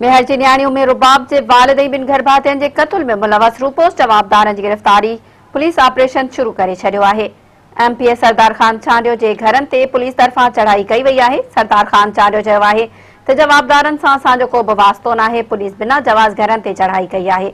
ميهڙ جي نياڻي امي رباب جي والد ۽ ٻن گهرڀاتين جي قتل ۾ ملوث روپوش جوابدارن جي گرفتاري پوليس آپريشن شروع ڪري ڇڏيو آهي. M P A Sardar Khan Chandio جي گهرن تي پوليس طرفان چڙهائي ڪئي وئي آهي. سردار خان چانڊيو چيو آهي ته جوابدارن سان اسان جو ڪو به واسطو ناهي، پوليس بنا جواز گهرن تي چڙهائي ڪئي آهي.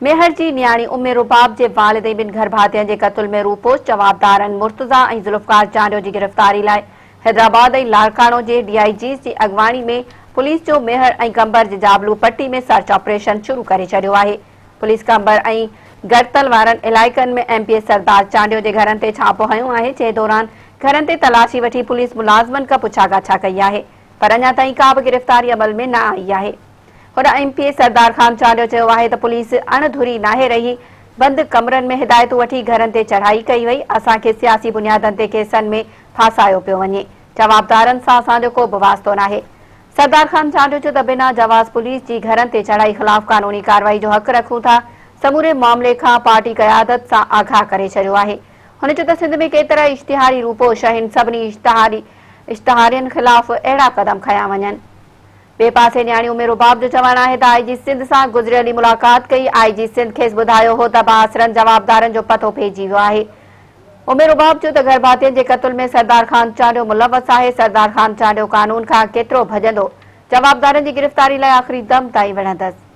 ميهڙ جي نياڻي ام رباب جي والد ۽ ٻن گهرڀاتين جي قتل ۾ روپوش جوابدارن مرتضيٰ ۽ ذوالفقار چانڊيو جي گرفتاري لاء حيدرآباد ۽ لاڙڪاڻو جي ڊي I Gs جي اڳواڻي ۾ پوليس جو ميهڙ ۽ قمبر جي جابلو پٽي ۾ سرچ آپريشن شروع ڪري ڇڏيو آهي. پوليس قمبر ۽ گرتل وارن علائقن ۾ M P A Sardar Chandio جي گهرن تي ڇاپو هنيو آهي جنهن دوران گهرن تي تلاشي وٺي پوليس ملازمن کان پڇا ڳاڇا ڪئي آهي پر اڃا تائين ڪا به گرفتاري عمل ۾ نه آئي آهي. هن M P A Sardar Khan Chandio چيو آهي ته پوليس اڻ ڌري ناهي رهي، بند ڪمرن ۾ هدايتون وٺي گهرن تي چڙهائي ڪئي وئي، اسان کي سياسي بنيادن تي ڪيسن ۾ ڦاسايو پيو وڃي، جوابدارن سان اسان جو ڪو به واسطو ناهي. سردار خان چانڊيو چيو ته بنا جواز پوليس جي گهرن تي چڙهائي خلاف قانوني ڪارروائي جو حق رکون ٿا، سموري معاملي کان پارٽي قيادت سان آگاهه ڪري ڇڏيو آهي. هن چيو ته سنڌ ۾ ڪيترائي اشتهاري روپوش آهن، سڀني اشتهارين خلاف اهڙا قدم کنيا وڃن. ٻئي پاسي نياڻي ام رباب جو چوڻ آهي ته آء جي سنڌ سان گذريل ڏينهن ملاقات ڪئي، آء جي سنڌ کيس ٻڌايو هو ته بااثرن جوابدارن جو پتو پئجي ويو آهي. ام رباب چيو ته گهرڀاتين جي قتل ۾ سردار خان چانڊيو ملوث آهي، سردار خان چانڊيو قانون کان ڪيترو ڀڄندو، جوابدارن جي گرفتاري لاء آخري دم تائين وڙهندس.